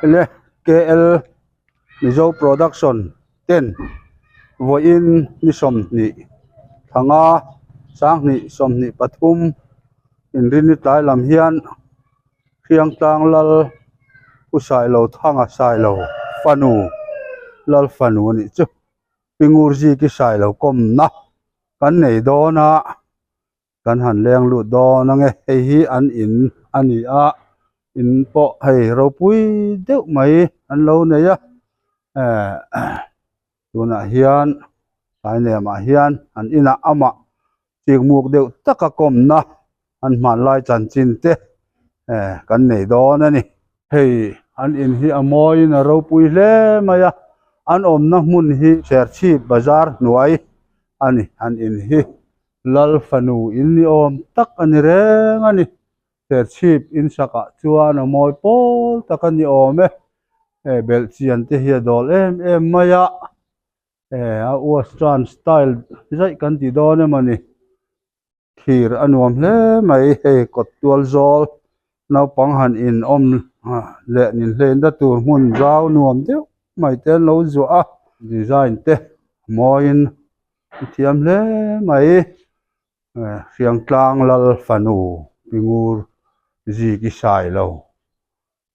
Le KL Mizo Production ten vawiin ni 20 thanga 2023 inrinni tlai lam hian Hriangtlang lal Pu Sailo Thanga Sailo fanu lal fanu a nih chu Pi Ngurzi-ki Sailo kawmna kan nei dawn a. Kan han leng lut dawn ange hei hi an in a ni a in pawh hei ropui deuh mai an lo nei a eh tunah hian tlai nemah hian an inah amah chikmuk deuh taka kawmna an hmanlai chanchin te eh kan nei dawn a ni. Hei an in hi a mawiin a ropui hle mai a an awmna hmun hi Serchhip bazar hnuai a ni an in hi. Lal fanu in ni awm tak a ni reng a ni. Serchhip in sakah chuan a mawi pawl tak a ni awm e. Eh belhchian te hi a dawl em em mai a. Eh a western style zaih kan ti dawn em a ni. Thlir a nuam hle mai hei kawt tual zawl naupang han in awm leh ninhleina tur hmun zau nuam deuh mai te an lo zuah a. Design te mawiin a thiam hle mai eh Hriangtlang lal fanu Pi Ngur Ziki Sailo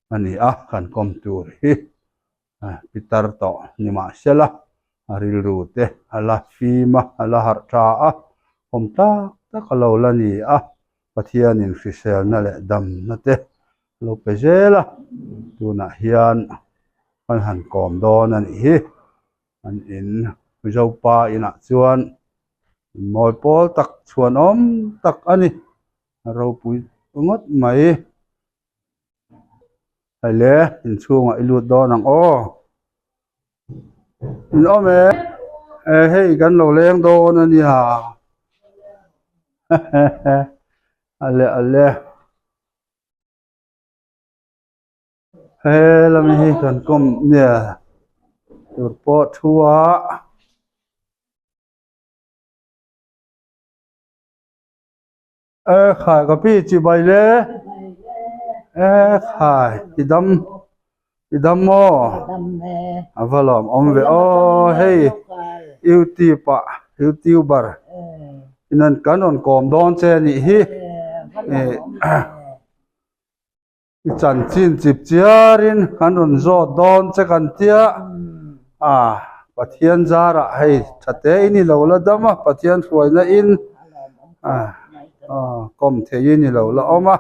a ni a kan kawm tur hi eh pitar tawh ni mahsela a rilru te a la fim a a la harh tha a awm tak tak a lo la ni a Pathianin hriselna leh damna te a lo pe zel a tunah hian kan han kawm dawn a nih hi. An in Mizopa inah chuan mawi pawl tak chhuanawm tak a ni a ropui ngawt mai hei le inchhungah i lut dawn ang aw in awm e eh hei kan lo leng dawn a nia a le a le. He lam hi kan kawm nia tur pawh thu a. E khai ka pi chi bai le e khai i dam i dam maw a va lawm awm ve aw hei youtube ah youtuber in an kan rawn kawm dawn che a nih hi I chanchin chip chiarin an rawn zawt dawn che kan tia a Pathian zarah hei tha te in i lo la dam a Pathian hruaina in a kawm theihin i lo la awm a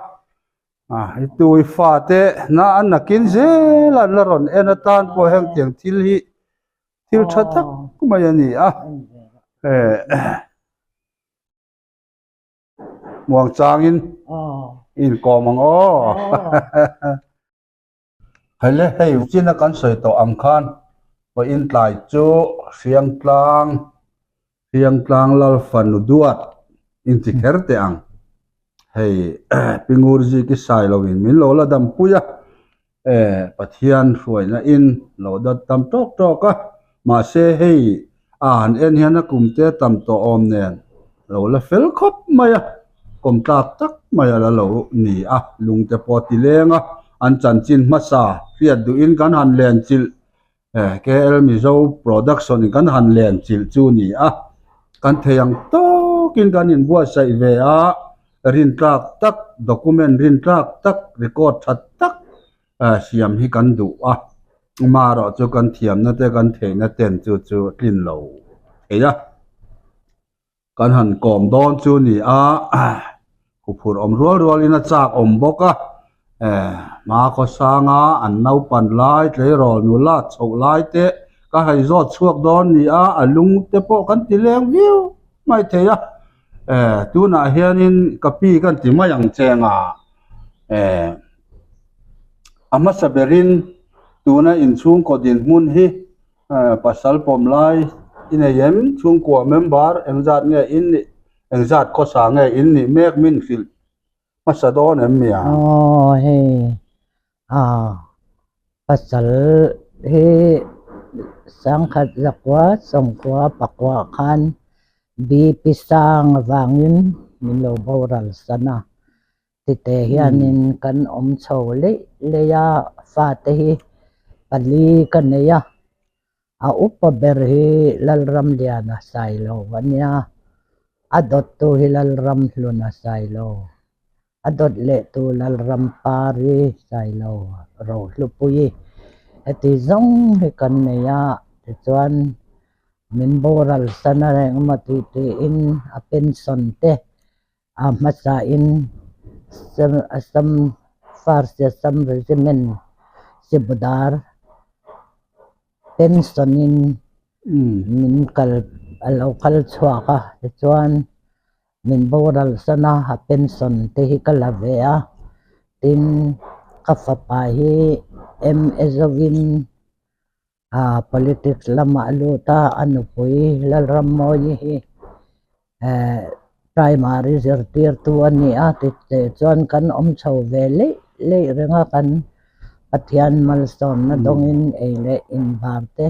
a i tui fa te na an nakin zel an la rawn en atan pawh heng tiang thil hi thil tha tak mai a ni a eh. Muang changin inkawm ang aw. Hei hei china kan sawi tawh ang khan vawiin tlai chu Hriangtlang Hriangtlang lal fanu duat inti kher teh ang. Hei Pi Ngurzi ki sai loin min lo la dampui a. Eh, Pathian hruaina in lo dat tam tawk tawk a, mahse hei a han en hian a kum te tam tawh awm nen lo la fel khawp mai a, kawm tlak tak mai a la lo ni a, lung te pawh ti leng a, an chanchin hmasa hriat duhin kan han len chilh Eh, KL Mizo Production in kan han len chilh chu ni a, kan thei ang tawkin kan inbuatsaih ve a, rintlak tak, document rintlak tak, record tha tak siam hi kan duh a, amaherawh chu kan thiamna te kan theihna ten chu chu tlin lo thei a. Kan han kawm dawn chu ni a, huphurh awm rual rualin a chak awm bawk a, eh hma khawsanga an naupan lai tleirawl nula chhoh lai te ka hei zawt chhuak dawn ni a, a lung te pawh kan ti leng viau mai thei a, eh tunah hianin ka pi kan ti mai ang cheng a, eh a hmasa berin tuna inchhungkaw dinhmun hi. Pasal pawm lai i nei em? Chhungkua member engzat nge in nih, engzat khawsa nge in nih mek min hrilh hmasa dawn em mi a? Aw hei a pasal hi sangkhat zakua sawmkua pakua khan BP sang avangin min lo boral san a, tite hianin kan awm chho leih leih a fate hi. pali ka nei a, a upa ber hi Lalramliana Sailo a nia, a dawttu hi Lalramhluna Sailo, a dawt lehtu Lalrampari Sailo Rohlupuii heti zawng hi kan nei a, tichuan min boral san a reng emaw tih tiin a pension te A hmasain Assam First Assam Regiment Sibudar pension-in min kal a lo kal chhuak a, tichuan min boral san a, a pension te hi ka la ve a, tin ka fapa hi MA zovin Aa politics lamah a lut a, a nupui Lalrammawi hi eh primary zirtirtu a ni a tih chuan kan awm chho ve leih leih reng a, kan Pathian malsawmna dawngin ei leh inbar te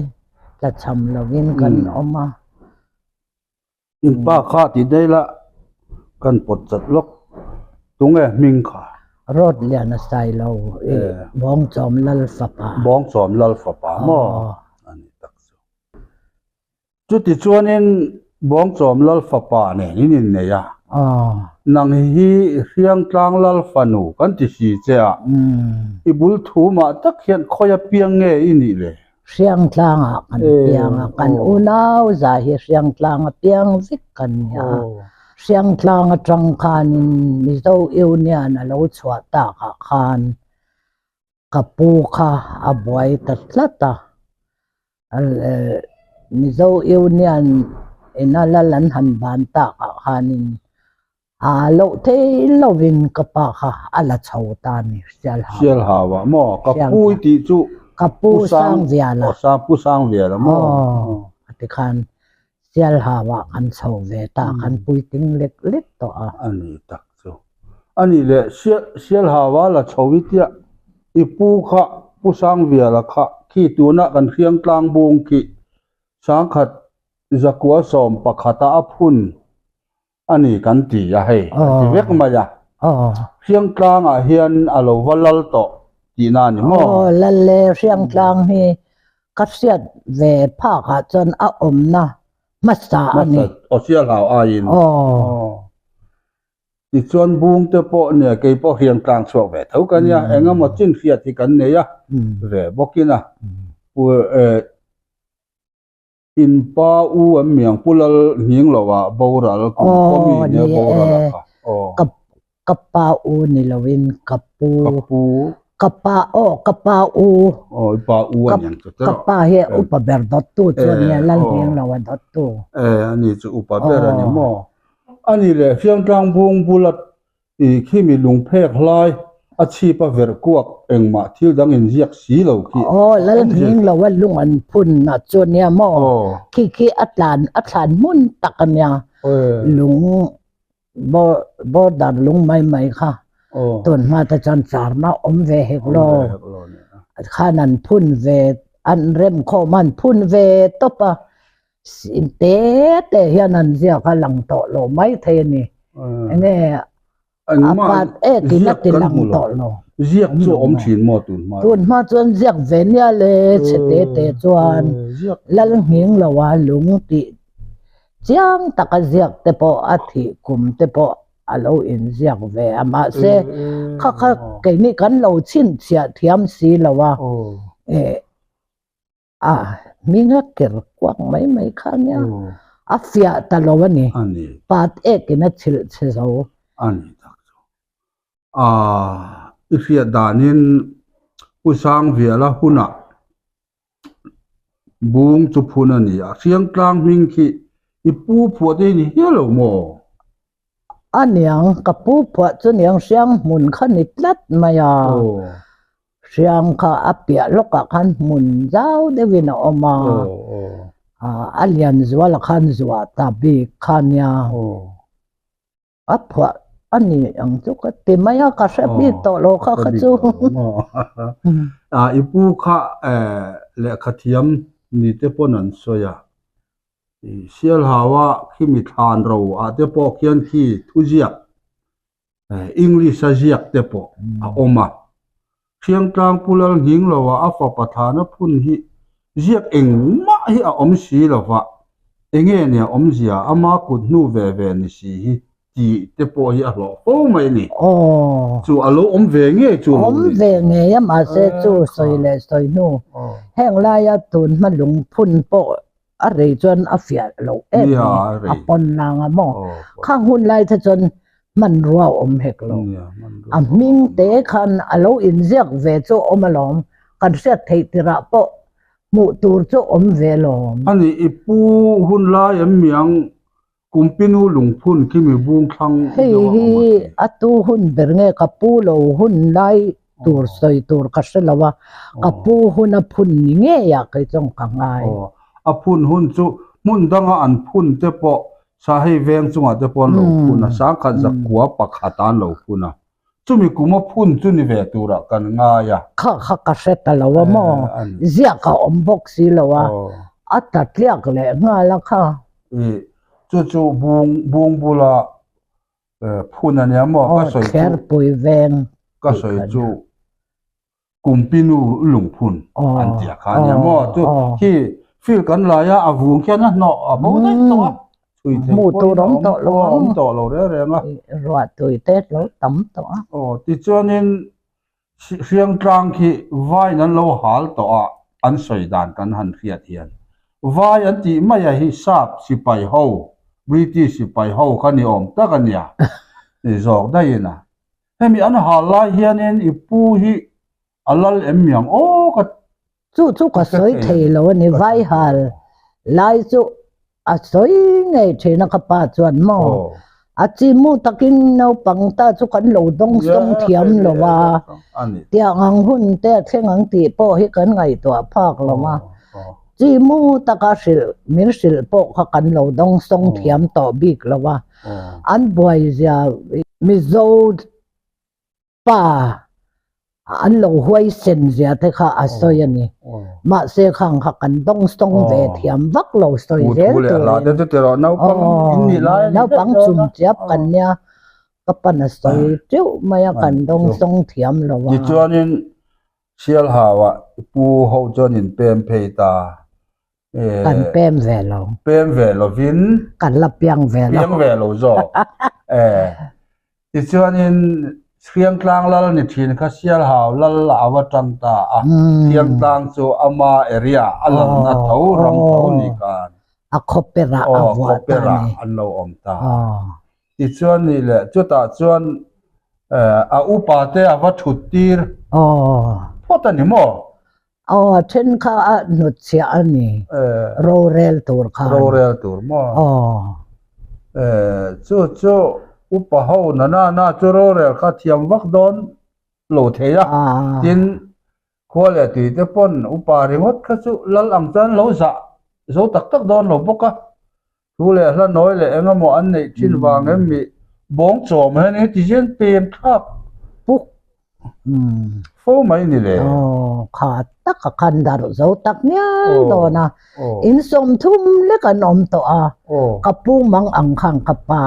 tlachham lovin kan awm a. Inpa kha tih daih la kan pawt chat lawk tunge hming kha. Road lian a sai lo i Bawngchawm Lal fapa. Bawngchawm Lal fapa maw a ni tak chu. Chuti chuanin Bawngchawm Lal fapa nen in innei a. Nang hi Hriangtlang Lal fanu kan ti si che a. I bul thu mah tak hian khawi apiang nge i nih le? Hriangtlangah kan piang a, kan unau zah hi Hriangtlang a piang vek kan ni a. Hriangtlang atang khanin Mizo Union a lo chhuah takah khan ka pu kha a buai ta tlat a. Mizo Union ina lal an han ban takah khanin A loh thei lovin ka pa kha a la chho ta a ni, Sialhau. Sialhau ah maw? Ka pu i tih chu Ka pu Sangviala. Aw Sang Pu Sangviala maw? Aw, a ti khan Sialhau ah kan chho ve ta, kan puitling lek lek tawh a. A ni tak chu. A nih leh Sialhau ah la chho i tia i pu kha Pu Sangviala kha khi tunah kan Hriangtlang bung khi Sangkhat zakua 11 a a phun a ni kan ti a hei a ti vek mai a. Hriangtlangah hian a lo va lal tawh tihna a ni maw? Aw lal le Hriangtlang hi ka hriat ve phakah chuan a awmna hmasa a ni. Aw Sialhau aiin. Aw. Tichuan bung te pawh nia kei pawh Hriangtlang chhuak ve tho ka nia engemaw chin hriat hi kan nei a ve bawkin a. In pa u an miang pu lal hning lo ah boral kum khaw mi nia boral a kha. Aw. Ka ka pa u ni lo in ka pu. Ka pu. Ka pa aw ka pa u. Aw i pa u a niang chu tiraw. Ka pa hi upa ber dawt tu chu a nia lal hning lo a dawt tu. E ani chu upa ber a ni maw. Ani leh Hriangtlang bung bula I khimi lungphek hlai a chhip a verh kuak engmah thil dang in ziak si lo khi. Aw Lalhming lo a lung an phun a chu nia maw? Khi khi a tlan a thlan hmun tak a nia. Lung border lung mai mai kha tun hma te chuan charna awm ve hek lo. Khan an phun ve an rem khawm an phun ve tawp a. Te te hian an ziak a lang tawh lo mai thei a ni. Enge a pat ek in a ti lang tawh lo. Ziak chu a awm thin maw tun hma? Tun hma chuan ziak ve nia le chhe te te chuan lal nghing lo a lung tih chiang taka ziak te pawh a thih kum te pawh a lo inziak ve a mahse kha kha keini kan lo chhinchhiah thiam si lo a. A hming a ker kuak mai mai kha nia a fiah ta lo a ni. Pat ekin a chhilh chhe zo. A ni tak chu. A i hriat danin Pu Sangviala hunah bung chu phun a ni a. Hriangtlang hming khi i pu phuah te hi ni hial lo maw? A niang, ka pu phuah chu niang hriang hmun kha ni tlat mai a. Hriang kha a piah lawkah khan hmun zau deuhin a awm a, a lian zuala khan zuah ta bik kha nia. A phuah a ni ang chu ka ti mai a, ka hre bik tawh lo kha kha chu. I pu kha lehkha thiam ni te pawn an sawi a, Sialhaua khimi thlan ro ah te pawh khian khi thuziak English a ziak te pawh a awm a. Hriangtlang Pu Lalnghingloa a fapa thlana phun hi ziak engmah hi a awm si lova, enge nia awmzia ama kut hnu ve ve ni si hi tih te pawh hi a hlawh fo mai a ni. Aw. Chu a lo awm ve ngei chu lo ni. Awm ve ngei a mahse chu sawi leh sawi hnu heng laia tun hma lungphun pawh a rei chuan a fiah loh em mai a pawn lang a maw khang hun lai te chuan hmanrua a awm hek lo a hming te khan a lo inziak ve chu a awm alawm kan hriat theih tirah pawh hmuh tur chu awm ve alawm. Ani i pu hun lai em miang Kumpinu lungphun khi mi bung thlang deuh a awm a ti. Hei hi a tu hun ber nge ka pu lo hun lai tur sawi tur ka hre lo a, ka pu hun a phun ni ngei ah kei chuan ka ngai. Aw, a phun hun chu hmun danga an phun te pawh sa hei veng chungah te pawh an lo phun a, sangkhat zakua pakhat ah an lo phun a, chumi kum a phun chu ni ve turah kan ngai a. Kha kha ka hre ta lo a maw, ziak a awm bawk si lo a, a tla tliak leh nghal a kha. I chu chu bung bung bula phun a nia maw ka sawi chu Thlerpui veng ka sawi chu Kumpinu lungphun an ti a kha a nia maw chu khi field kan lai a a vung khian a hnawh a bo daih tawh a chhui thei pawhin a awm tawh lo a awm tawh lo reng reng a ruah tui te lo tam tawh a aw tichuanin Hriangtlang khi vaiin an lo hal tawh a, an sawi dan kan han hriat hian vai an tih mai a hi sap sipai ho, British sipai ho kha ni awm tak a nia ni zawk daihin a. Hemi an hal lai hianin i pu hi a lal em miang aw ka Chu chu ka sawi thei lo a ni, vai hal lai chu a sawi ngei thin a ka pa chuan maw a chi mu takin naupang ta chu kan lo dawng sawng thiam lo a, tiang ang hun te a thleng ang tih pawh hi kan ngaihtuah phak lo a, chi mu taka hrilh min hrilh pawh kha kan lo dawng sawng thiam tawh bik lo a, an buai zia Mizo Pa, an lo huaisen zia te kha a sawi a ni. Mahse khang kha kan dawng sawng ve thiam vak lo sawi zel turin. Naupang chum chiap kan nia, ka pan a sawi teuh mai a, kan dawng sawng thiam lo a. Tichuanin Sialhauah i pu ho chuan in pem phei ta. Kan pem ve lo. Pem ve lovin. Kan la piang ve lo. Piang ve lo zawk. Tichuanin Hriangtlang lal ni thin kha Sialhau lal a va tang ta a. Hriangtlang chu ama area a lalna tho ram tho ni khan. A khawperah a vuah ta ni. An lo awm ta. Tichuan nih leh chutah chuan a upa te a va thut tir phawt a ni maw? Aw, a then kha a hnutchhiah a ni, rorel tur khan. Rorel tur maw? Aw. Chu chu upa ho na na na chu rorel kha thiam vak dawn lo thei a, tin khua leh tui te pawn upa ringawt kha chu lal ang chuan lo zah zo tak tak dawn lo bawk a, Thu leh hla nawi leh eng emaw an neih thin vang em mi bawng chawm hian heti hian pem thlak puk fo mai ni le. Aw, kha taka khan darh zo tak ngial dawn a, in sawmthum lek an awm tawh a, ka pu mang ang khan ka pa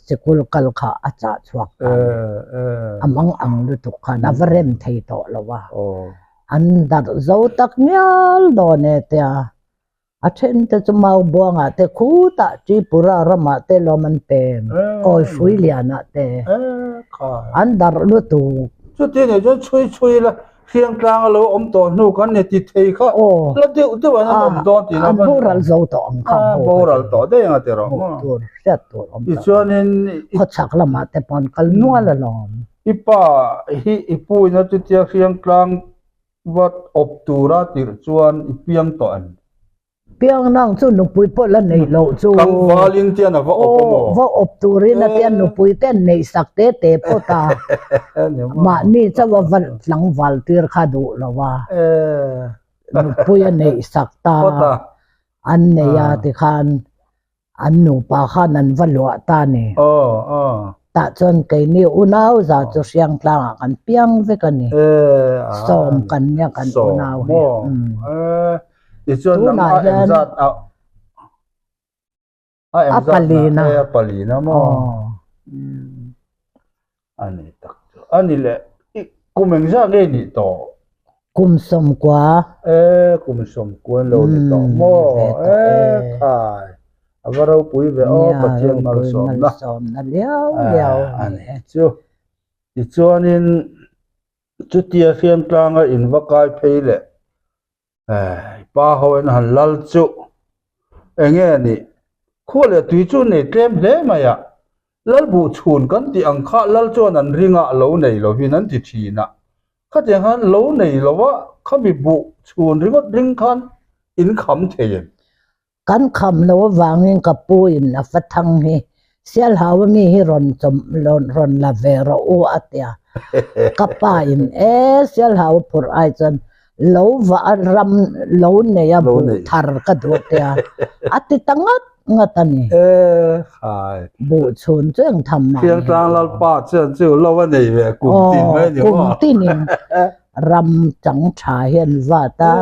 sikul kal kha a chah chhuak ta a ni. A mang ang lutuk khan a va rem thei tawh lo a, an darh zo tak ngial dawn e tia A then te chu mau buangah te khutah Tripura ramah te lawm an pem, Kawifui lianah te an darh lutuk. Chuti nih chuan chhui chhui la Hriangtlang a lo awm tawh hnu kan ni ti thei kha la deuh deuh an awm dawn tih an boral zo tawh ang kha boral tawh daih ang a ti rawh maw tur hriat tur awm tawh tichuanin khawchhak lamah te pawh an kal nual alawm. I pa hi i pu in a chutia Hriangtlang Vat awp tura tirh chuan i piang tawh em? Piang nang chu nupui pawh la neih loh chu. Tlangvalin tian a va awp a maw? Aw, va awp turin a tian nupui te an neih sak te te phawt a. Mahni chauh a va tlangval tir kha duh lo a. Nupui a neih sak ta an nei a tikhan An nupa khan an va luah ta ni. Aw, aw. Tah chuan keini unau za chu Hriangtlangah kan piang vek a ni. Eh, a. Sawm kan nia kan unau hi. Sawm maw? Eh, tichuan nang a engzat a a engzat na eh a palina maw? Aw. A ni tak chu. A ni leh. Kum engzah nge nih tawh? Kum sawmkua. E, kum sawmkua an lo ni tawh maw? E, khai, a va ropui ve aw, Pathian malsawmna. Malsawmna liau liau a ni e. Chu, tichuanin chutia Hriangtlanga in va kai phei leh Pa ho in han lal chu enge nih? Khua leh tui chu nei tlem hle mai a, lal buh chhun kan tih ang kha lal chuan an ringah lo nei lovin an ti thin a, khatiang khan lo nei lo a, khami buh chhun ringawt ring khan in kham thei em? Kan kham lo avangin ka pu in a fa thang hi Sialhau ami hi rawn chawm rawn la ve rawh u a tia. Ka pa in e Sialhau a phurh ai chuan lo va a ram lo nei a buh thar ka duh tia a ti ta ngat ngat a ni. Buh chhun chu eng tham mah ni. Thiangtlang Lalpa chuan chu lo a nei ve kum tin mai a ni maw? Kum tinin Ram chang tha hian vat a.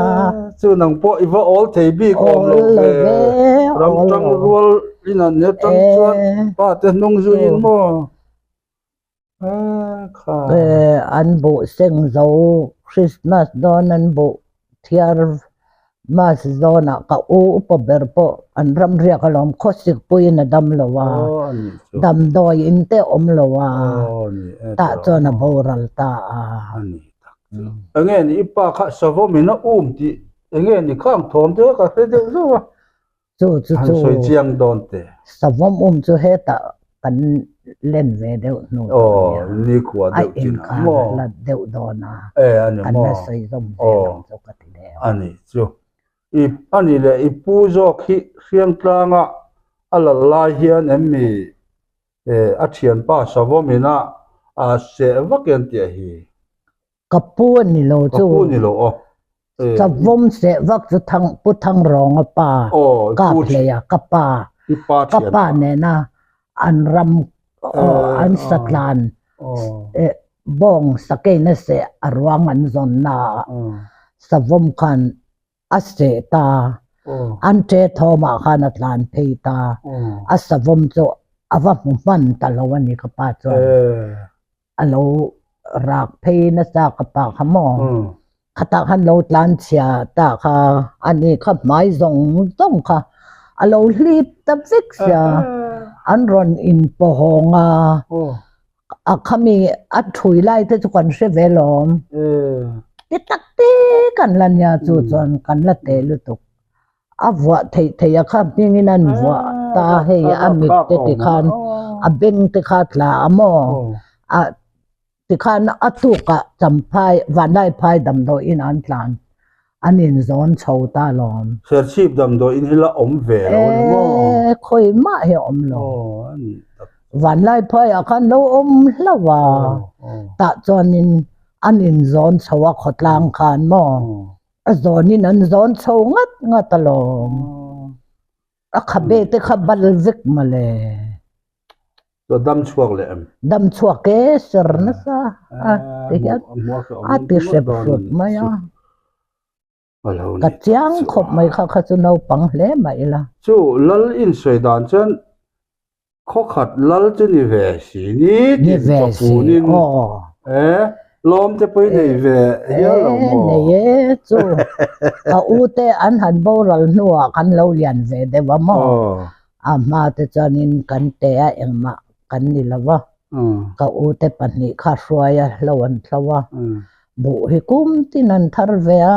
Chu nang pawh i va awl thei bik awm lo ve. Ram tang rual in an nia tang chuan pa te hnung zui in maw. Kha. An buh seng zo Christmas dawn an buh thiar Mas zawnah ka u upa ber pawh an ram riak alawm khawsik puiin a dam lo a, damdawi in te awm lo a, tah chuan a boral ta a. Enge ni i pa kha savawm in a um tih enge ni khang thawm te ka hre deuh zauh a. Chu chu chu. Han sawi chiang dawn te. Savawm um chu hetah kan len ve deuh hnu tawh nia. Nikhua deuh chin a maw. A inkar la deuh dawn a. E a ni maw. Kan la sawi zawm ve lo chu ka ti deuh. A ni chu. I a ni leh i pu zawk hi Hriangtlanga a lal lai hian em mi a thianpa Savawm ina a seh vak em tih hi. Ka pu a ni lo chu. Ka pu ni lo aw. Savawm seh vak chu Thang Pu Thangrawnga pa kap hlei a ka pa ka pa nena an ram an satlan bawng sakeina seh a ruang an zawnna ah savawm khan a seh ta an ṭe thawmah khan a tlan phei ta a savawm chu a va hmu hman ta lo a ni ka pa chuan. A lo rak phei nasa ka pa kha maw? Khatah khan lo tlan chhia ta kha a ni kha hmai zawng zawng kha a lo hlip ta vek sia an rawn in pawhawng a a khami a thui lai te chu kan hre ve lawm ti tak te kan la nia chu chuan kan la teh lutuk. A vuah theih theih a kha hmingin an vuah ta hei a mit te tikhan a beng te kha tla a maw a tikhan a tukah champhai vanlaiphai damdawiin an tlan an inzawn chho ta alawm. Serchhip damdawiin hi la awm ve lo a ni maw? E khawi mah hi a awm lo. Vanlaiphai ah khan lo awm hlauh a tah chuanin an inzawn chho a khawtlang khan maw. A zawnin an zawn chho ngat ngat alawm. A khabe te kha bal vek mawle. Chuan dam chhuak leh em? Dam chhuak e, ser nasa a ti hian a ti hrep hrut mai a. Ka chiang khawp mai kha kha chu naupang hle mah ila. Chu lal insawi dan chuan Khawkhat lal chu ni ve si ni tin chawpunin e lawm te pawh i nei ve hial lo maw? Nei e chu ka u te an han boral hnuah kan lo lian ve deuh a maw? A hma te chuanin kan te a engmah kan ni lo va, ka u te pahnih kha hruai a hlo an thlo a, buh hi kum tin an thar ve a,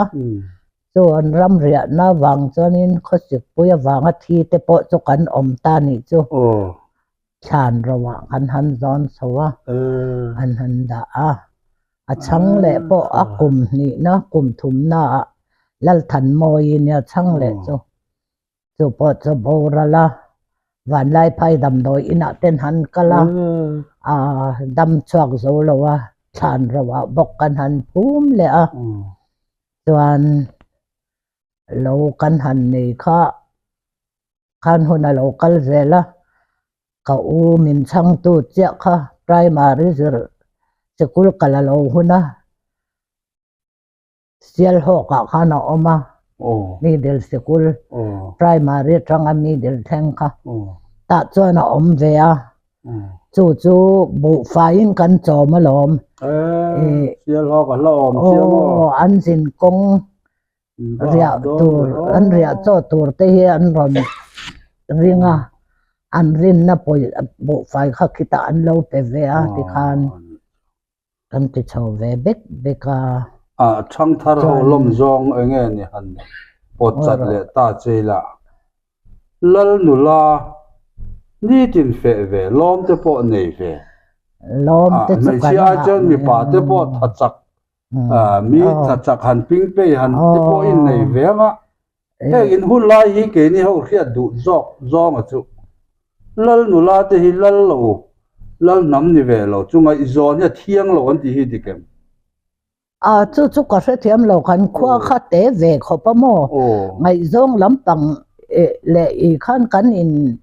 Chu an ram riahna vang chuanin khawsikpui avanga thi te pawh chu kan awm ta nih chu thlan roah kan han zawn chho a, an han dah a. A chhang leh pawh a kum hnihna kum thumna ah Lalthanmawi nia chhang leh chu Chu pawh chu boral a, Vanlaiphai damdawi inah ten han kal a, aa dam chhuak zo lo a, thlan roah bawk kan han phum leh a, chuan lo kan han nei kha khan hun a lo kal zel a, ka u min chhangtu chiah kha primary zir sikul kal a lo hun a. Sialhawk ah khan a awm a, middle sikul primary atanga middle thleng kha tah chuan a awm ve a, chu chu buhfaiin kan chawm alawm. Sialhawk a hlauhawm chiang aw. Aw, an zin kawng riah tur, an riah chaw tur te hi an rawn ring a, an rinna pawi buhfai kha khitah an lo pe ve a tikhan kan ti chho ve bek bek a. A thangthar ho lawm zawng eng nge ni han pawt chat leh ta che ila. Lal nula nitin feh ve, lawm te pawh nei ve. Lawm te chu kan Hmeichhia ai chuan mipa te pawh tha chak Mi tha chak han ping pei han te pawh in nei ve ang a, heng in hun lai hi keini ho hriat duh zawk zawnga chu Lal nula te hi lal lo, lal hnam ni ve lo chu ngaihzawn hi a thiang lo an tih hi dik em? A, chu chu ka hrethiam lo, kan khua kha te ve khawp a maw? Ngaihzawng lampang leh i khan kan in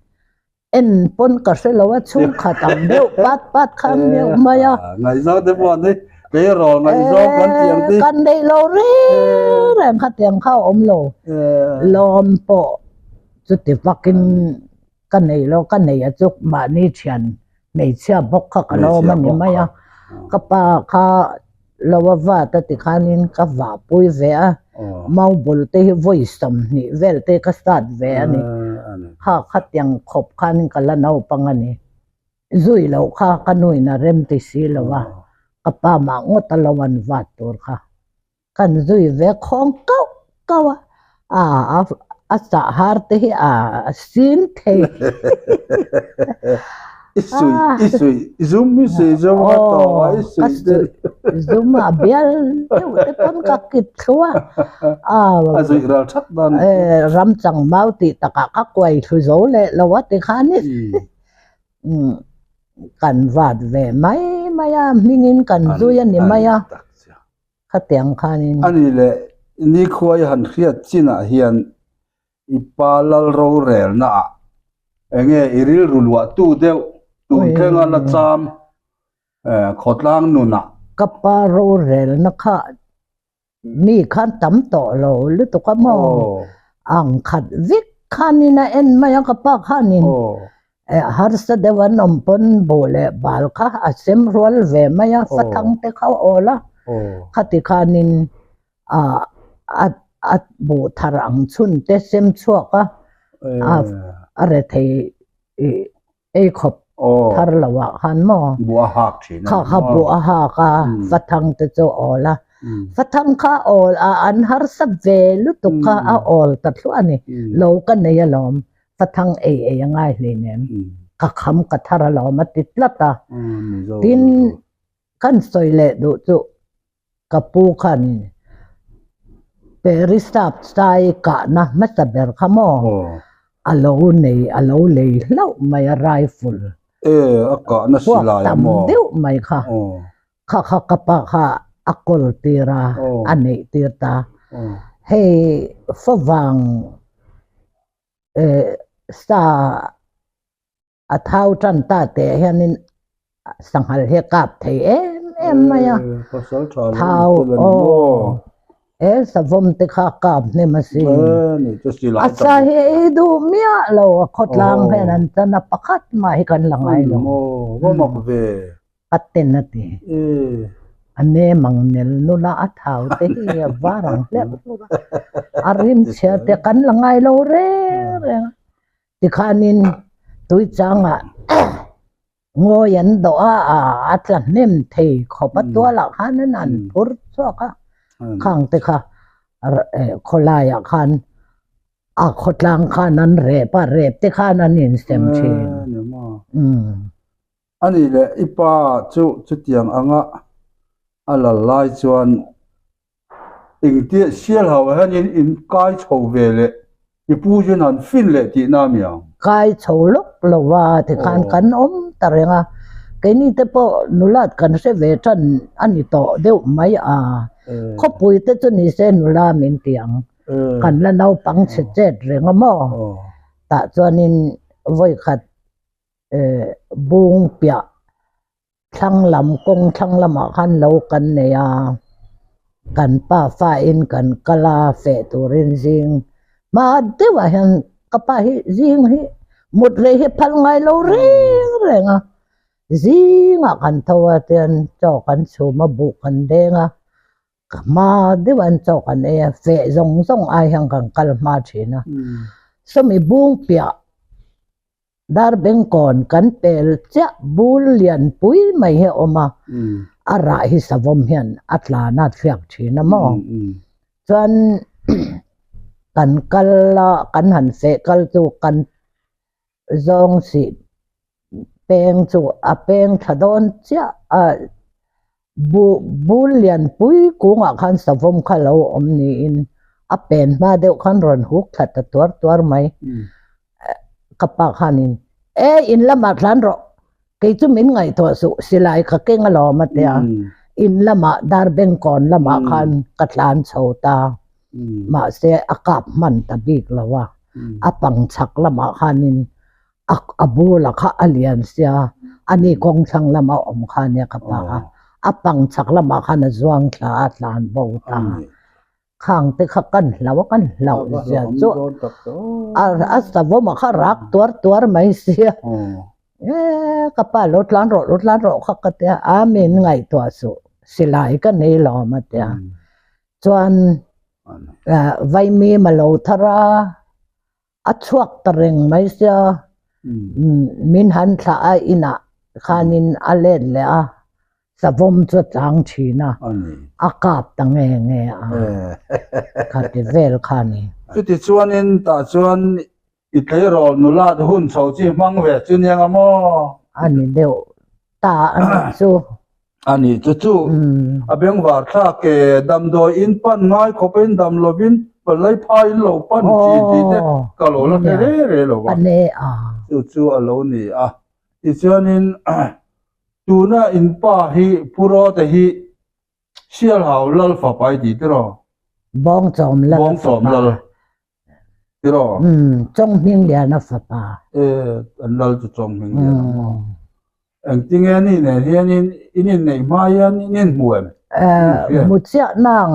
En pawn ka hre lo a, chhungkhat ang deuh pat pat kha an deuh mai a. Ngaihzawng te pawh an nei, tleirawl ngaihzawng kan tih ang te. Kan neih lo reng reng kha tiang kha a awm lo. Lawm pawh chuti vakin ka nei lo, ka nei a chu mahni thian hmeichhia bawk kha ka lawm a ni mai a. Ka pa kha Lo a vat a ti khanin ka vahpui ve a, mau bul te hi vawi 20 vel te ka start ve a ni. Kha khatiang khawp khanin ka la naupang a ni. Zui loh kha ka nuin a rem ti si lo a, ka pa mah ngawt a lo an vat tur kha. Kan zui ve khawng kauh kauh a, a a chah har te hi a sin thei. I sui i sui zum i sui zum a tawng a i sui te zum a bial deuh te pawn ka kit thlu a a zui ral that dan ram chang mau tih takah ka kuai thlu zo leh lo a ti khan in kan vat ve mai mai a hmingin kan zui a ni mai a. Khatiang khanin. A ni leh, nikhua i han hriat chinah hian i pa lal rorelnaah enge i rilru luahtu deuh tun thlenga la cham khawtlang nunah. Ka pa rorelna kha mi khan tam tawh lo lutuk a maw? Ang khat vek khanin a en mai a ka pa khanin. Harsa deuh an awm pawn buh leh bal kha a sem rual ve mai a, fathang te kha a awl a, khati khanin a buh thar ang chhun te sem chhuak a, a rethei ei khawp thar lo ah khan maw kha kha buh a hak a, fathang te chu a awl a, fathang kha a awl a an harsa ve lutuk kha a awl ta thluah a ni, lo ka nei alawm. Fathang ei ei a ngai hleinem. Ka kham ka thar alawm a ti tlat a. Tin, kan sawi leh duh chu ka pu khan Perisap sai kahna hmasa ber kha maw a lo nei a lo lei hlauh mai a rifle. Puak tam deuh mai kha. Kha kha ka pa kha a kawl tir a, a neih tir ta. Hei favang sa a thau tan ta teh hianin sanghal hi a kap thei em em mai a. Thau aw he savawm te kha a kap hnem asin. A sa hi ei duh miah lo a khawtlang hian an chan a pakhat mah hi kan la ngai lo. A ten a ti. A nem ang nel nula a thau te hi a var ang hlerh hlur a. A rim chhia te kan la ngai lo reng reng a. Tikhanin tui changah ngawi an dawh a, a tla hnem thei khawp a tualah khan an an phur chhuak a. Khang te kha khawlaiah khan a khawtlang khan an rep a, rep te khan an insem thin. A nih leh i pa chu chutiang anga a lal lai chuan engtia sial ho hianin in kai chho ve leh i pu chuan han fin leh tihna a mi ang? Kai chho lawk lo va tikhan kan awm ta reng a, keini te pawh nulat kan hre ve tan a ni tawh deuh mai a, khawpui te chu ni se nula min ti ang, kan la naupang chhe chet reng a maw? Tah chuanin vawikhat bung piah thlang lam kawng thlang lamah khan lo kan nei a, kan pa fa in kan kal a feh turin zing hma deuhah hian ka pa hi zing hi mut rei hi phal ngai lo reng reng a. Zingah kan tho a tian chaw kan chhum a buh kan deng a, ka hma deuh an chaw kan ei a, feh zawng zawng ai hian kan kal hma thin a. Sawmi bung piah Darbengkawn kan pel chiah bul lian pui mai hi a awm a, a rah hi savawm hian a tlan a thliak thin a maw? Chuan kan kal a, kan han feh kal chu kan zawng sih peng chu a peng tha dawn chiah a, bu bul lian pui kungah khan savawm kha lo awm niin a pen hma deuh khan rawn huk thla ta tuar tuar mai. Ka pa khanin e in lamah thlan rawh kei chu min ngaihtuah suh silai ka keng alawm a tia in lamah Darbengkawn lamah khan ka tlan chho ta mahse a kap hman ta bik lo a a pang chhak lamah khanin a a bula kha a lian sia ani kawng thlang lama awm kha nia ka pa a a pang chhak lamah khan a zuang thla a tlan bo ta khang te kha kan hlau a kan hlauh zia chu a a savawm ah kha rak tuar tuar mai sia e ka pa lo tlan rawh lo tlan rawh kha ka tia a min ngaihtuah suh silai ka nei lo awm a tia chuan vaimim a lo thar a. A chhuak ta reng mai sia, min han thlah a inah khanin a let leh a, savawm chu a chang thin a, a kap ta nge nge a, khati vel kha a ni. Chutichuanin tah chuan i tleirawl nulat hun chho chi hmang ve chu nia nga maw? A ni deuh ta a nih chu. A ni chu chu a bengvar thlak e, damdawi in pan ngai khawpin dam lovin palai phai in lo pan thin tih te ka lo la hre re re lo va, chu chu a lo ni a. Tichuanin tuna in pa hi Pu Rawte hi Sialhau Lal fapa i tih tiraw? Bawngchawm Lal fapa. Bawngchawm Lal tiraw? Chawnghmingliana fapa. E, an lal chu Chawnghmingliana maw? Engtinge ni nen hianin in inneih hma hian in inhmu em? Hmu chiah nang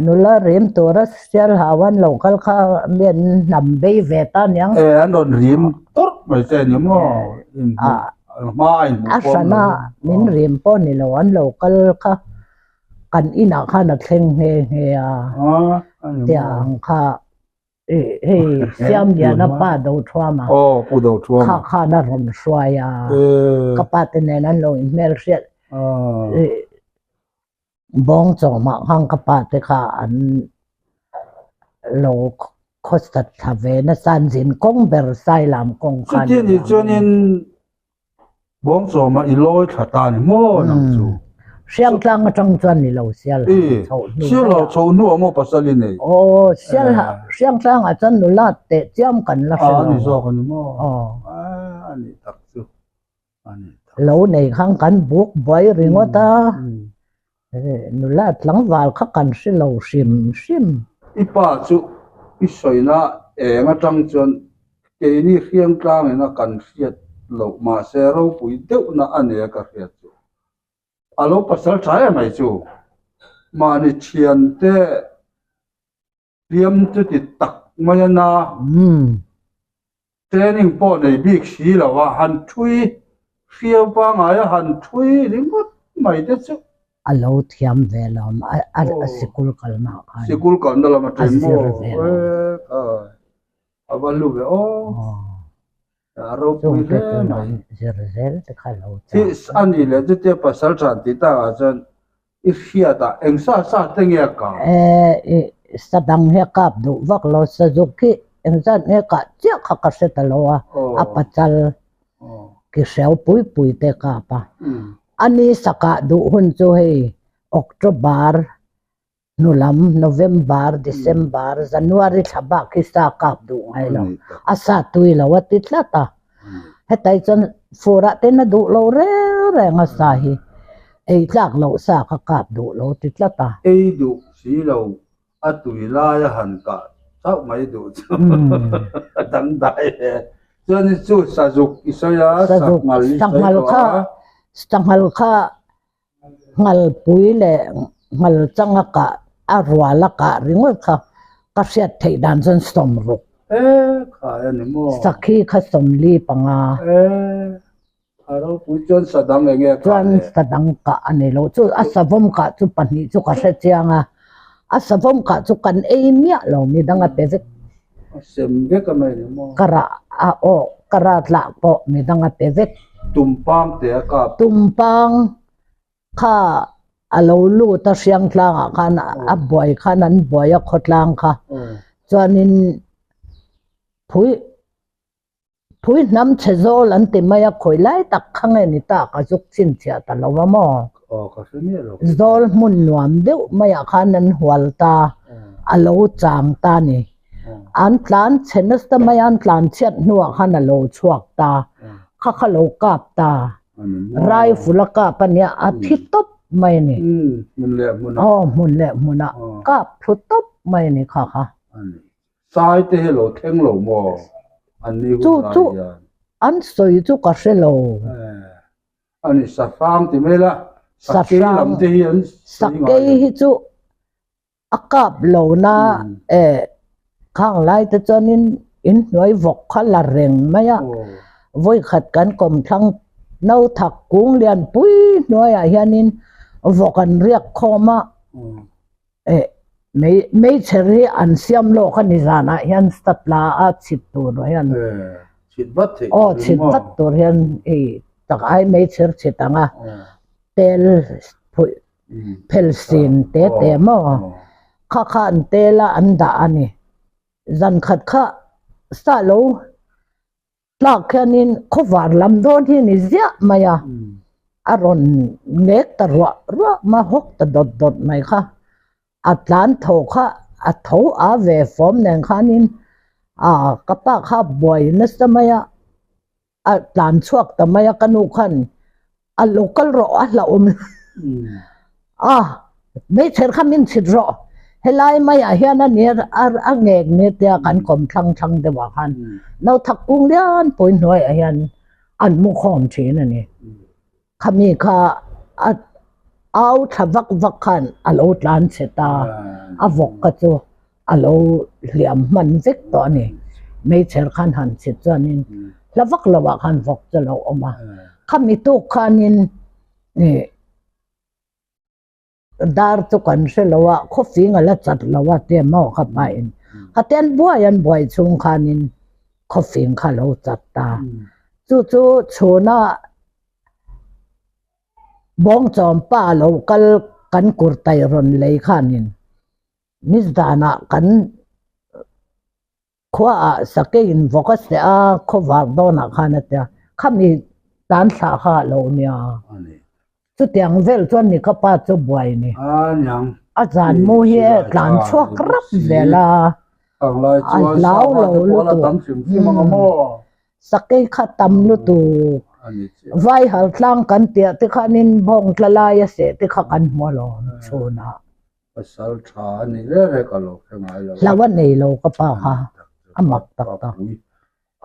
nula rim tura Sialhau an lo kal kha mi an hnam bei ve ta aniang. E, an rawn rim tawrh mai che ni maw? Inhmu hma a inhmuh pawh. A hrana min rim pawh ni lo an lo kal kha kan inah khan a thleng nghe nghe a. Tiang kha Hei Siamliana pa Dothuama kha khan a rawn hruai a, ka pa te nen an lo inhmel hriat Bawngchawmah khan ka pa te kha an lo khawsat thla ve nasa, an zin kawng ber Sailam kawng khan. Chuti nih chuanin Bawngchawmah i lawi thla ta ni maw nang chu? Hriangtlang atang chuan ni lo Sialhau chhoh hnu. Sialhau chhoh hnu ah maw pasal i nei? Aw, Sialhau, Hriangtlang ah chuan nula teh chiam kan la hre lo. A ni zawk a ni maw? Aw. A ni tak chu. A ni tak. Lo nei khan kan buk buai ringawt a. Nula tlangval kha kan hre lo hrim hrim. I pa chu i sawina eng atang chuan keini hriangtlang ina kan hriat loh mahse ropui deuhna a nia ka hriat chu. A lo pasal tha em mai chu. Mahni thiante Hliam chu ti tak mai a na. Training pawh nei bik si lo a, han thui hriau pangngai a han thui ringawt mai te chu. A lo thiam ve lo a sikul kalna ah khan. Sikul kalna lam atang maw? A zir ve lo. A va hlu ve aw. A ropui hle mai. Zir zel te kha lo chak. A ni leh chutia pasal than tih takah chuan i hriat a, eng sa sa te nge a kah? E, sa dang hi a kap duh vak lo, sazuk hi eng zat nge a kah chiah kha ka hre ta lo a, a pachal ki hreu pui pui te a kap a. A ni sa kah duh hun chu hei October hnu lam, November, December, January thla bak hi sa kap duh ngai lo, a sa tui lo a ti tlat a. Hetai chuan furah ten a duh lo reng reng a sa hi ei tlak loh sa kha kap duh lo ti tlat a. Ei duh si lo a tui lai a han kah chauh mai duh chu a dangdai e. Chuan chu sazuk i sawi a, sanghal i sawi tawh a. Sanghal kha Nghalpui leh nghal changa kah a rual a kah ringawt kha ka hriat theih dan chuan sawmruk. E khai a ni maw? Sakhi kha 45. E a ropui chuan sadang eng nge a kah Chuan le? sadang kah a ni lo. Chu a savawm kah chu pahnih chu ka hre chiang a. A savawm kah chu kan ei miah lo midang a pe vek. A sem vek a mai ni maw? Ka rah a aw ka rat lah pawh midang a pe vek. Tumpang te a kap. Tumpang Kha a lo lut a Hriangtlangah khan a buai khan an buai a khawtlang kha chuanin phui phui hnam chhe zawl an ti mai a khawi lai tak kha nge ni ta ka zuk chhinchhiah ta lo a maw? Zawl hmun nuam deuh maiah khan an hual ta a lo chang ta a ni. An tlan chhe nasa mai a an tlan chhiat hnuah khan a lo chhuak ta kha kha lo kap ta. Rifle a kap a nia a thi tawp mai a ni. Hmun leh hmunah. Aw hmun leh hmunah kap thlu tawp mai a ni kha kha. Sai te hi lo thleng lo maw an ni hun lai hian. An sawi chu ka hre lo. A ni sahrang ti mai la sakei lam te hi an sawi ngai lo. Sakei hi chu A kap lo na e khang lai te chuanin inhnuai vawk kha la reng mai a, vawikhat kan kawmthlang no thak kung lian pui hnuaiah hianin vawk an riak khawm a, e mei meichher hi an siam lawk a ni zanah hian satla a chhit tur hian aw chhit vat tur hian hei tak ai meichher chhit ang a tel phuih Phelsin te te maw? Kha kha an tel a an dah a ni. Zan khat kha sa lo tlak khianin khawvar lam dawn hi ni ziah mai a, a rawn nek ta ruah ruah mai a, hawk ta dawt dawt mai kha. A tlan tho kha a tho a ve fawm nen khanin a ka pa kha buai nasa mai a. A tlan chhuak ta mai a ka nu khan a lo kal rawh a hlauhawm a hmeichher kha min chhit rawh helai maiah hian a nia a ngek nia tia kan kawm thlang thlang deuh ah khan no thak kung lian pui hnuaiah hian an mu khawm thin a ni. Khami kha a au thla vak vak khan a lo tlan chhe ta, a vawk kha chu a lo hliam hman vek tawh a ni. Meichher khan han chhit chuanin hla vak lovah khan vawk chu a lo awm a. Khami tuk khanin ih Dar chu kan hre lo a, khawfing a la chat lo a tia maw kha pahin khate an buai an buai chhung khanin khawfing kha a lo chat ta. Chu chu chhuna bawngchawm pa lo kal kan kurtai rawn lei khanin nizdanah kan Khuaah sakeiin vawk a seh a, khawvar dawnah khan a ti a, khami tan thlah kha a lo nia. Chutiang vel chuan ni ka pa chu buai ni. A zan mu hi e tlan chhuak rap zel a, a hlau lo lutuk. Sakei kha tam lutuk. Vaihal tlang kan tiah te khanin bawng tla lai a seh te kha kan hmu alawm chhunah. Pasal tha a ni reng reng ka lo hre ngai lo a. Hlau a nei lo ka pa kha a mak tak tak.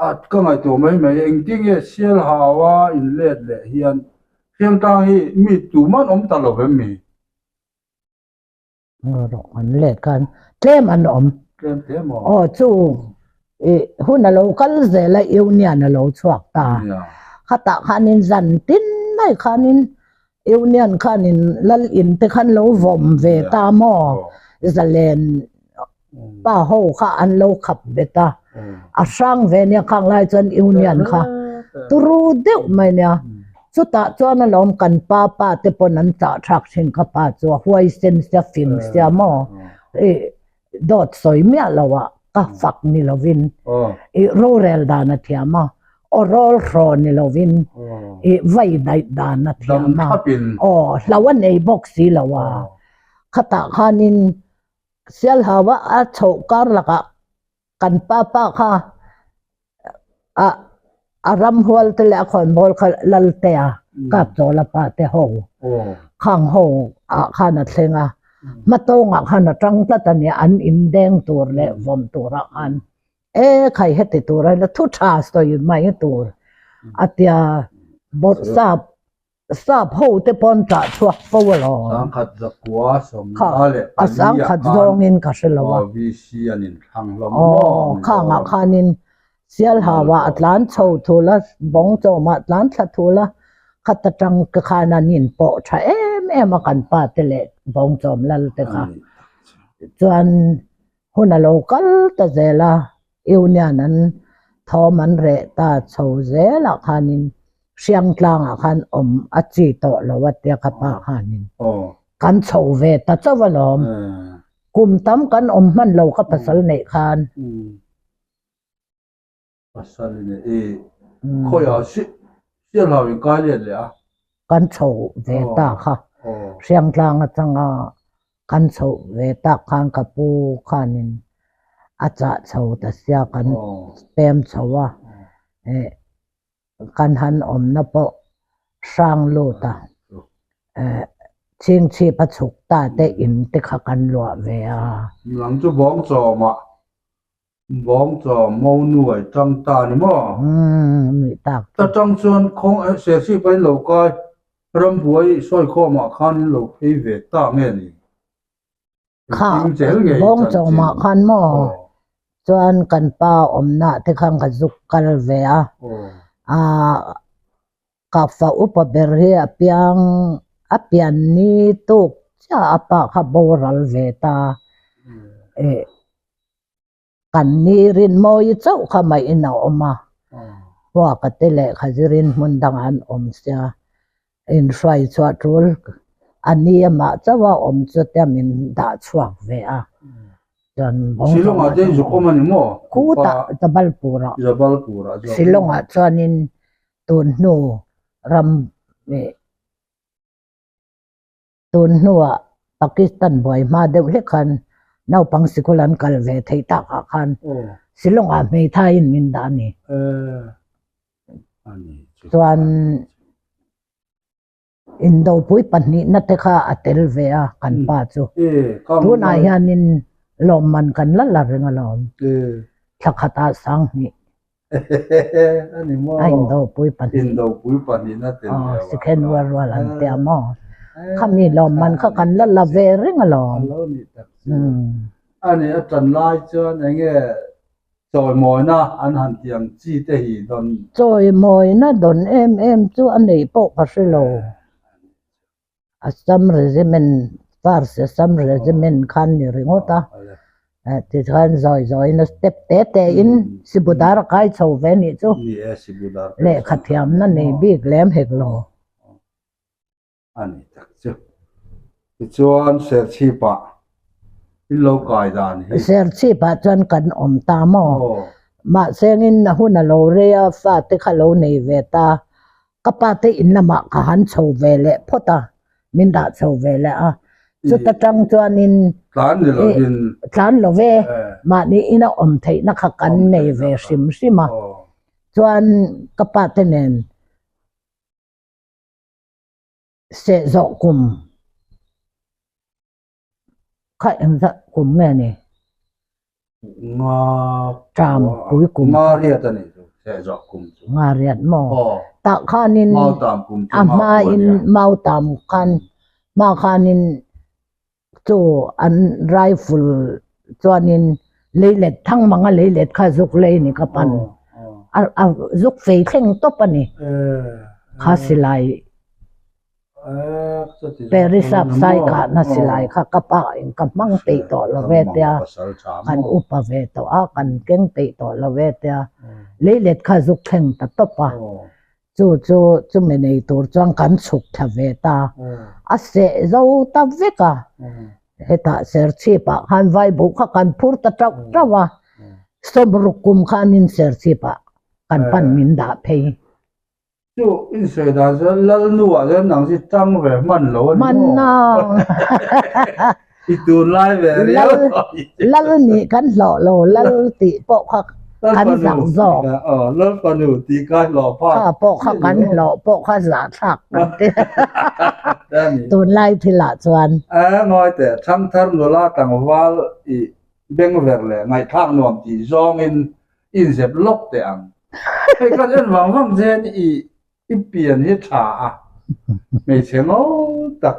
A ka ngaihtuah mai mai engtin nge sial hau a in let leh hian Hriangtlang hi mi tuman awm ta lo vem mi? Rawh an let khan tlem an awm. Tlem te maw? Aw chu i hun a lo kal zel a Union a lo chhuak ta. Khatah khanin zan tin mai khanin Union khanin lal in te khan lo vawm ve ta maw? Zalen pa ho kha an lo khap bet a, a hrang ve nia khang lai chuan Union kha turu deuh mai nia. Chutah chuan alawm kan pa pa te pawn an chah thlak thin kha pa chu a huaisen sia fing sia maw? Dawt sawi miah lo ah ka fak ni lovin i rorel dan a thiam a, aw rawl hraw ni lovin i vai daih dan a thiam a, aw hlo a nei bawk si lo a, khatah khanin Sialhau a a chhoh kar lakah kan pa pa kha a a ramhual te leh a khawnbawl kha Laltea Kapchawla pa te ho khang ho ah khan a thleng a, hmatawngah khan a tang tlat a nia an indeng tur leh vawm turah khan e khai heti tur a thu tha sawi mai tur a tia bawrhsap. Sap ho te pawn ṭah chhuak fo alawm. Sangkhat zakua sawmnga leh A sangkhat zawngin ka hre lo a. VC an inthlang hlawm maw? Aw, khangah khanin Sialhauah a tlan chho thul a, Bawngchawmah a tlan thla thul a, khata tang te khan an inpawh tha em em a kan pa te leh Bawngchawm lal te kha. Chuan hun a lo kal ta zel a, Union an thawm an reh ta chho zelah khanin Hriangtlangah khan awm a chi tawh lo a tia ka pa khanin kan chho ve ta chauh alawm. Kum tam kan awm hman lo ka pasal neih khan. Pasal i neih i khawiah Sialhau in kai let leh a. Kan chho ve ta kha. Hriangtlang atanga kan chhoh ve tak khan ka pu khanin a chah chho ta sia kan pem chho a, kan han awmna pawh hrang lut a, chhingchhip a chhuk ta te in te kha kan luah ve a. Nang chu bawngchawmah Bawngchaw mo nuai tang ta ni maw? Umm nih tak chu. Ta tang chuan khawng eh Serchhip a in lo kai rambuai sawikhawm ah khan in lo phei ve ta nge ni? Kha Bawngchaw mah khan maw? Chuan kan pa awmna te khan ka zuk kal ve a. Aaa ka fa upa ber hi a piang a pian ni tuk chiah a pa kha boral ve ta. Eh. Kan ni rinmawi chauh kha maiin a awm a, Huaka te lehkha zirin hmun dangah an awm sia, inhruai chhuah tul a ni amah chauh a awm chu tia min dah chhuak ve a. Chuan Shillong-ah te zuk awm a ni maw? Khutah Jabalpur-ah. Jabalpur-ah zawk. Shillong-ah chuanin tun hnu ram Tun hnuah Pakistan buai hma deuh hlek khan naupang sikul an kal ve theih takah khan Shillong-ah hmeithaiin min dah a ni. Chuan indopui pahnihna te kha a tel ve a kan pa chu. Tunah hianin lawmman kan la la reng alawm. Thla khatah sanghnih. A indopui pahnih. Indopui pahnihna tel ve a. Sikhen rual rual an tia maw? Khami lawmman kha kan la la ve reng alawm. A lo nih tak chu. A nih a tan lai chuan eng nge chawimawina an han tih ang chi te hi dawn? Chawimawina dawn em em chu a neih pawh ka hre lo. Assam Regiment, First Assam Regiment khan ni ringawt a, tichuan zawi zawiin a step te te in Sibudar a kai chho ve nih chu lehkha thiamna nei bik lem hek lo. A ni tak chu. Tichuan Serchhip-ah in lo kai dan hi. Serchhip-ah chuan kan awm ta maw? Mahse in a hun a lo rei a, fate kha lo nei ve ta. Ka pa te in lamah ka han chho ve leh phawt a, min dah chho ve leh a. Chuta tang chuanin Tlan ni lovin. Tlan lo ve, mahni ina awm theihna kha kan nei ve hrim hrim a. Chuan ka pa te nen sehzawh kum Kha engzat kum nge ni? Nga Ṭam pui kum. Nga riat a nih chu, sehzawh kum chu. Nga riat maw? Tah khanin Mautam kum chu a hmain Mautam khan hma khanin chu an rifle chuanin leilet thang manga leilet kha zuk lei ni ka pan. A zuk fei thleng tawp a ni. Kha silai Paris-a sai kahna silai kha ka pa in ka hmang peih tawh lo ve tia, kan upa ve tawh a, kan keng peih tawh lo ve tia, leilet kha zuk thleng ta tawp a, chu chu chumi nei tur chuan kan chhuk thla ve ta, a seh zo ta vek a, hetah Serchhip-ah khan vaibuh kha kan phur ta tauh tauh a, sawmruk kum khanin Serchhip-ah kan pan min dah phei. Chu in sawi dan chuan Lalnu ah chuan nang chu tang ve hman lo a ni maw? Hman nang. I tun lai ve riau tawh i. Lal nih kan hlawh lo, Lal tih pawh kha kan zak zawk. Aw, Lal fanu tih kha hlawh phak. Kha pawh kha kan hlawh pawh kha zahthlak kan ti. Tun lai thil ah chuan. A ngawi teh, Thangthar nula tlangval i bengver leh ngaihthlak nuam tih zawngin inzep lawk teh ang. Hei kan en vang vang chen i i pian hi tha a. Hmeichhe ngo tak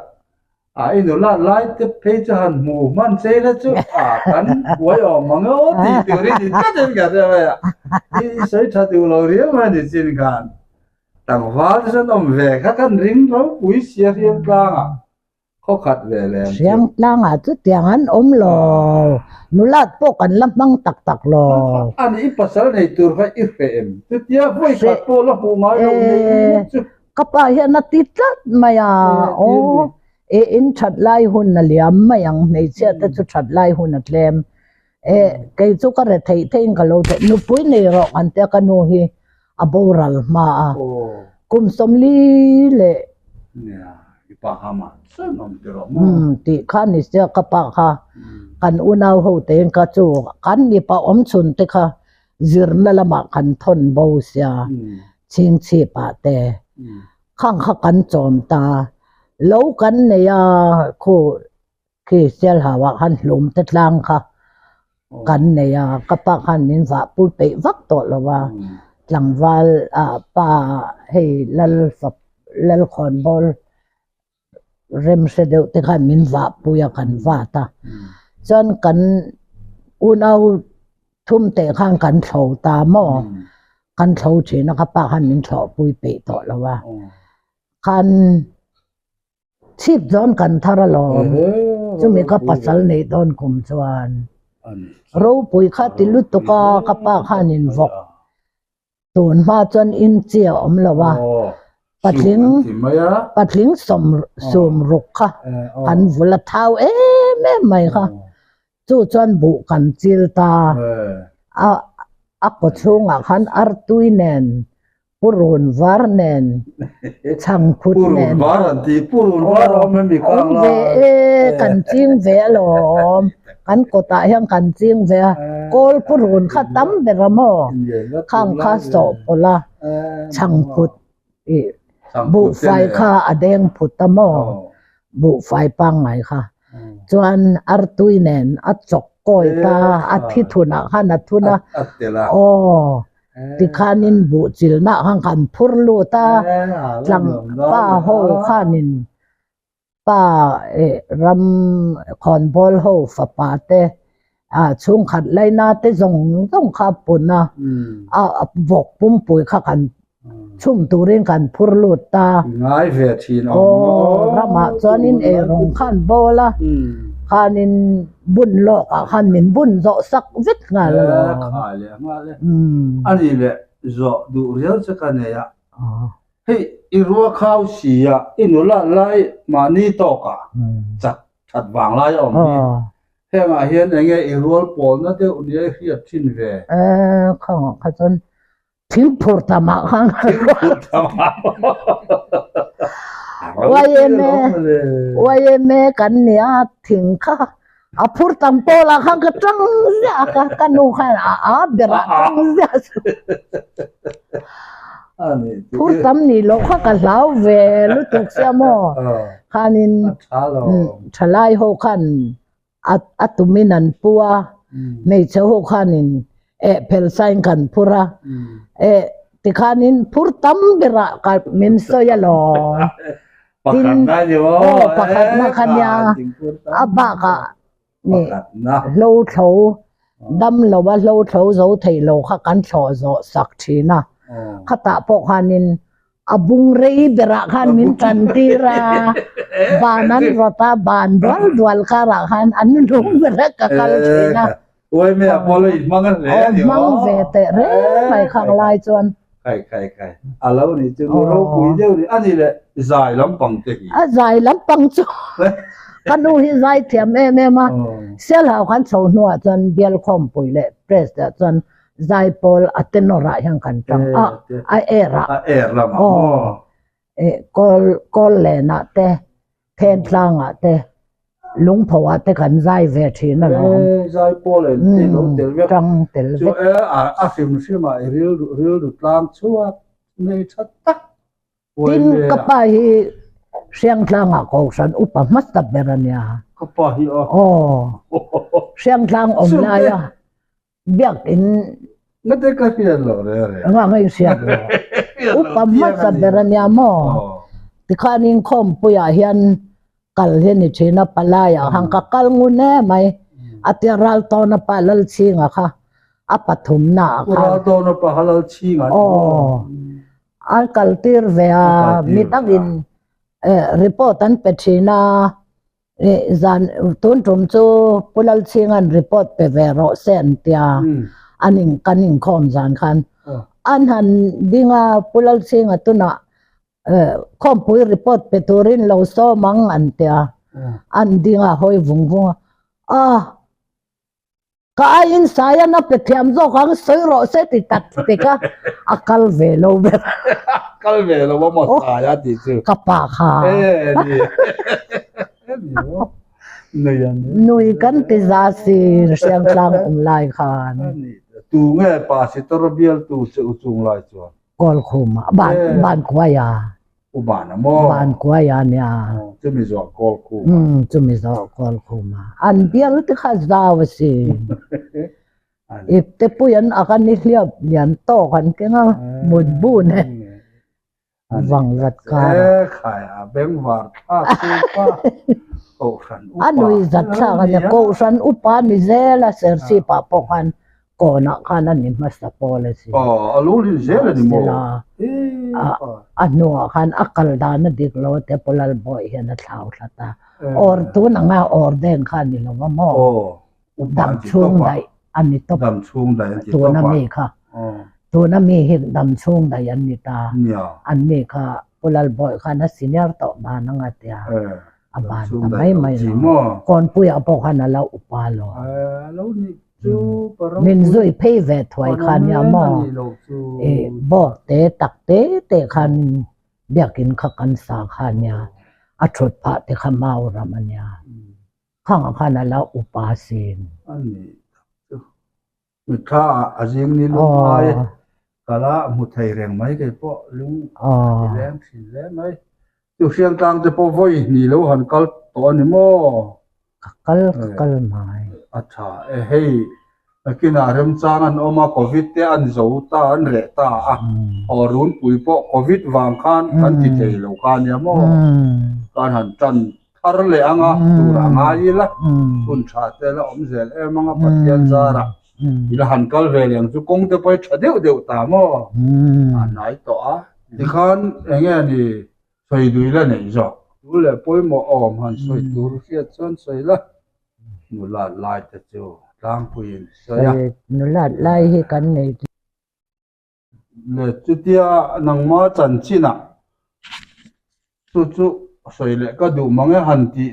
a i nula lai te phei chu han hmu hman che ila chu a kan buai awm ang aw tih turin i tlat in ka hria mai a, i sawi tha duh lo riau mai a ni chin khan tlangval te chuan awm ve kha kan ring ropui sia hriam tlangah Khawkhat ve lem chu. Hriangtlangah chutiang an awm lo. Nulat pawh kan la hmang tak tak lo. A nih i pasal nei tur kha i hreh em? Chutia vawi khat pawh la hmuh ngai lo nei ngawt chu. Ka pa hian a ti tlat mai a, aw e in that lai hun a liam mai ang, hmeichhia te chu that lai hun a tlem. E kei chu ka re theih theihin ka lo theih, nupui nei rawh kan tia ka nu hi a boral hma a, kum sawmli leh tih kha ni sia ka pa kha kan unau ho tein ka chu kan mipa awm chhun te kha zirna lamah kan thawn bo sia chhingchhip ah te khang kha kan chawm ta lo kan nei a khu Khi Sialhau ah khan hlum te tlang kha kan nei a, ka pa khan min vah pui peih vak tawh lo a, tlangval ah pa hei lal fap lal khawnbawl rem hre deuh te khan min vah pui a kan vat a, chuan kan unau thum teh khan kan thlo ta maw, kan thlo thin a ka pa khan min thlawh pui peih tawh lo a, khan. Chhip dawn kan thar alawm, chumi ka pasal neih dawn kum chuan ropui kha ti lutuk a, ka pa khan in vawk tun hma chuan in chi a awm lo a, patling patling sawm sum ruk kha kan vul a thau em em mai kha, chu chuan buh kan chil ta, a a kaw chhungah khan artui nen Purun var nen, chhangphut nen. Purun var an ti, purun var a awm em i kang lai. Awm ve e, kan ching ve alawm. Kan kawtah hian kan ching ve a, kawl purun kha tam ber a maw? Khang kha sawh pawlh a, chhangphut ih buhfai kha a deng phut a maw? Buhfai pangngai kha. Chuan artui nen a chawk kawi ta, a thi thunah khan a thun a, aw. Tikhanin buh chilna khan kan phur lut a, tlang pa ho khanin pa eh ram khawnbawl ho fapa te ah chhungkhat laina te zawng zawng kha a pun a, a vawk pumpui kha kan chhum turin kan phur lut ta. Ngai ve thin ang maw? Aw, ramah chuanin eirawng kha an bawl a, khanin bun lawkah khan min bun zawh sak vek nghal alawm. E khai leh nghal e. A nih leh zawh duh riau che ka nei a. Hei i rua khau si a, i nula lai mahni tawkah chak that vang lai a awm hi. Hengah hian eng nge i rual pawlna deuh nia i hriat thin ve? E, khangah kha chuan Thingphur tamah khan YMA YMA kan nia thing kha a phur tam pawlah khan ka tang ziah a ka nu khan a a berah tang ziah phur tam nih loh kha ka hlau ve lutuk sia maw khanin thalai ho khan a tumin an pu a, hmeichhe ho khanin eh phel sain kan phur a, eh tikhanin phur tam berah ka min sawi alawm. Tin, aw pakhatna kha nia a bakah nih hlo thlo dam lo a hlo thlo zo theih lo kha kan thlawh zawh sak thin a, khatah pawh khanin A bung rei berah khan min tan tir a, ban an rawt a, ban dual dual karah khan an lung berah ka kal thin a. Uai me a pawl a inhmang a hle a ni maw? Hmang ve teh reng mai khang lai chuan. Khai khai khai, a lo nih chu nu ropui deuh ni, a ni le zai lampang te hi. A zai lampang chu ka nu hi zai thiam em em a, Sialhau khan chho hnuah chuan Bialkhawmpui leh Press ah chuan Zaipawl a tenor ah hian kan tang a, a air ah. A air lamah maw? Aw, kawl kawl len ah te, Thentlang ah te, Lungpho ah te kan zai ve thin alawm. E, Zaipawl en te lo tel vek. Tang tel vek. Chu e, a hrim hrim ah i rilru rilru tlang chhuak nei tha tak. Tin, ka pa hi Hriangtlangah Kohhran upa hmasa ber a nia. Ka pa hi a? Aw, Hriangtlang awm laia Biakin Ngate ka hriat lo reng reng. Nga ngai hriat lo. Upa hmasa ber a nia maw? Tikhan inkhawmpuiah hian kal hi a ni thin a, palaiah khan ka kal ngun em mai. A tia Raltawna pa Lalchhinga kha a pathumna ah khan. Raltawna pa kha Lalchhinga a ni maw? Aw, a kal tir ve a, midangin report an pe thin a, zan tun tum chu Pu Lalchhinga'n report pe ve rawh se an tia, an in kan inkhawm zan khan an han ding a, Pu Lalchhinga tunah Khawmpui report pe turin lo sawm ang an tia, an ding a hawi vung vung a, ah ka aiin Saian a pe thiam zawk ang sawi rawh se ti tak pek a, a kal ve lo ber. Kal ve lo a maw Saia tih chu. Ka pa kha. E ni. Nui kan ti za si Hriangtlang awm lai khan. Tu nge Pastor bialtu che u chung lai chuan. Kawlkhuma ban ban kuaia U ban a maw? Ban kuaia nia. Chumi zawh Kawlkhuma. Um chumi zawh Kawlkhuma. An bial te kha zau a si. Ip te pui an ak a ni hliap lian tawk an keng a mut bu ne. Vang vat kar. E khai a bengvar thlak chu pa Kohhran upa. A nui zat thlak a nia Kohhran upa ni zel a Serchhip ah pawh khan Kawnah khan a ni hmasa pawl a si. Aw, a lo rin zel a ni maw? A hnuah khan a kal dan a dik lo a tia Pu Lalbawi hian a thlau thlat a. Awr tun anga awr deng kha a ni lo va maw? Dam chhung daih a ni tawp. Dam chhung daih an ti tawp a. Tuna mi kha. Tuna mi hi dam chhung daih an ni ta. An ni kha Pu Lalbawi khan a senior tawh dan anga tia. A ban ta mai mai lo. Kawnpuiah pawh khan a lo upa lo. Min zui phei ve thuai kha nia maw? I bawk te tak te te khan biakin kha kan sa kha nia. A thut phah te kha mau ram a nia. Khangah khan a lo upa sin. Mitthla ah a zing ni lung ngai kala hmu thei reng mai kei pawh lung a ti leng thin hle mai. Chu Hriangtlang te pawh vawi hnih lo han kal tawh a ni maw? Ka kal ka kal mai. A tha e hei nakinah remchang an awm a covid te an zo ta an reh ta a aw runpui pawh covid vang khan kan ti thei lo kha nia maw? Kan han tan Thar leh anga tur a ngai ila, hun tha te la awm zel em anga Pathian zarah i la han kal ve leh ang chu kawng te pawh hi tha deuh deuh ta maw a hnai tawh a. Tikhan eng nge ni sawi dui la neih zawk? Tul leh pawimawh awm han sawi tur hriat chuan sawi la, nulat lai te chu tlangpuiin sawi a. Nulat lai hi kan nei. Le chutia nangma chanchinah chu chu sawi leh ka duh mang e han tih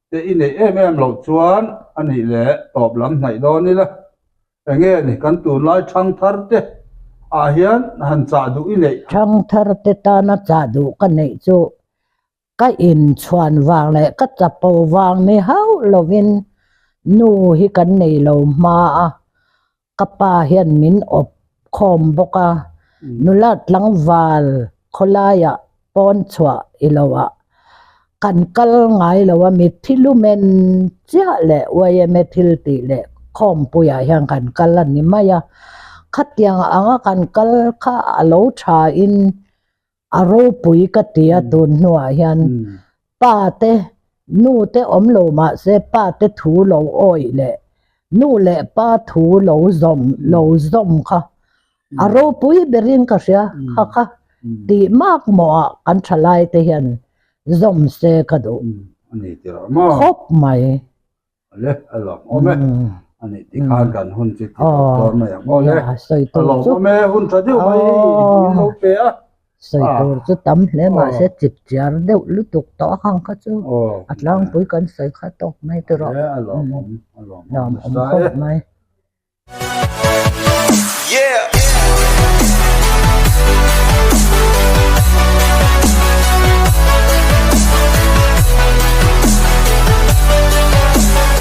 te i neih em em loh chuan a nih leh tawp lam hnaih dawn ila enge ni kan tunlai thangthar te ah hian han chah duh i neih. Thangthar te tana chah duh ka neih chu Ka inchhuan vang leh ka chapo vang ni hauh lovin nu hi kan nei lo hma a, ka pa hian min awp khawm bawk a, nula tlangval khawlaiah pawn chhuah i lo ah kan kal ngai lo a, mitthi lumen chiah leh yma thil tih leh khawmpuiah hian kan kal a ni mai a, khatiang anga kan kal kha a lo tha in A ropui ka ti a tun hnuah hian pa te nu te awm lo mahse pa te thu lo awih leh nu leh pa thu lo zawm lo zawm kha a ropui berin ka hria kha kha tih mak mawhah kan thalai te hian zawm se ka duh khawp mai. Ale a lawm awm e a nih ti khan kan hun chu ti tawp dawn mai ang aw le a lawm awm e hun tha deuh mai in lo pe a sawi tur chu tam hle mahse chip chiar deuh lutuk tawh ang kha chu a tlangpui kan sawi kha tawk mai te rawh a lawm awm a lawm awm khawp mai. Yeah.